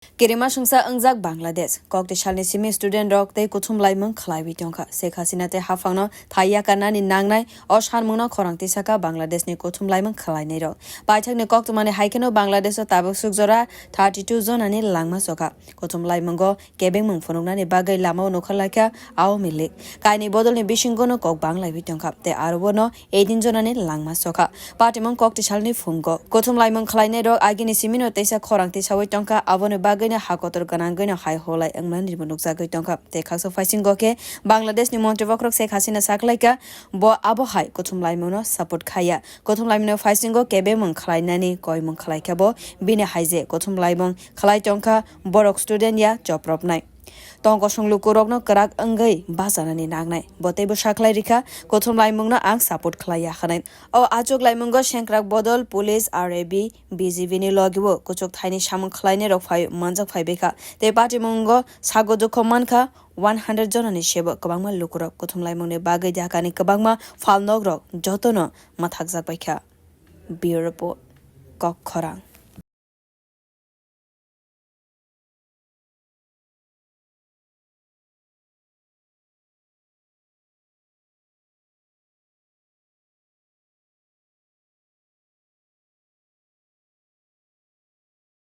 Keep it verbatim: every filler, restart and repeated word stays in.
Kirima songsa wngjak Bangladesh. Kokti salni simi student rok tei kuthum laimung khlaiwi tongkha. Sheikh Hasina tei haphangno thai yakarnani nangnai o sanmungno khorang tisakha Bangladeshni kuthum laimung khlainairok. Paithakni koktwmani hai kheno Bangladesho tabuk suk jora thirty two jonani langma sokha. Kuthum laimungo kebengmung phunuknani bagwi lamao nokha laikha Awami League. Kaini bodolni bisingono kok banglaiwi tongkha tei aro bono eighteen jonani langma sokha. Patimung kokti salni phungo kuthum laimung khlainairok agini simino teisa khorang tisawi tongkha, aboni bagwino ha kotor gwnangwino hai holai wngmani bo nukjagwi tongkha. Tei khaksa phaisingo khe Bangladeshni montri bokhorok Sheikh Hasina saklaikha, bo abo hai kuthum laimungno support khaiya. Kuthum laimungno phaisingo kebengmung khlainani koimung khlaikha bo, bini hai je kuthum laimung khlai tongkha borok student ya chopropnai. Tong kosong lukurokno kwrak wngwi bachanani nangnai. Bo teibo saklai rikha, kuthum laimungno ang support khlaiya hwnwi. O achuk laimungo sengkrak bodol police, R A B, B G B ni logibo kuchuk thaini samung khlainairok phai manjak phaibaikha. Tei patimungo sago dukho mankha one hundred jonani sebo kwbangma lukurok. Kuthum laimungni bagwi Dhakani kwbangma phalnokrok jotono mwthakjak baikha. Bureau Report, Kok Khorang.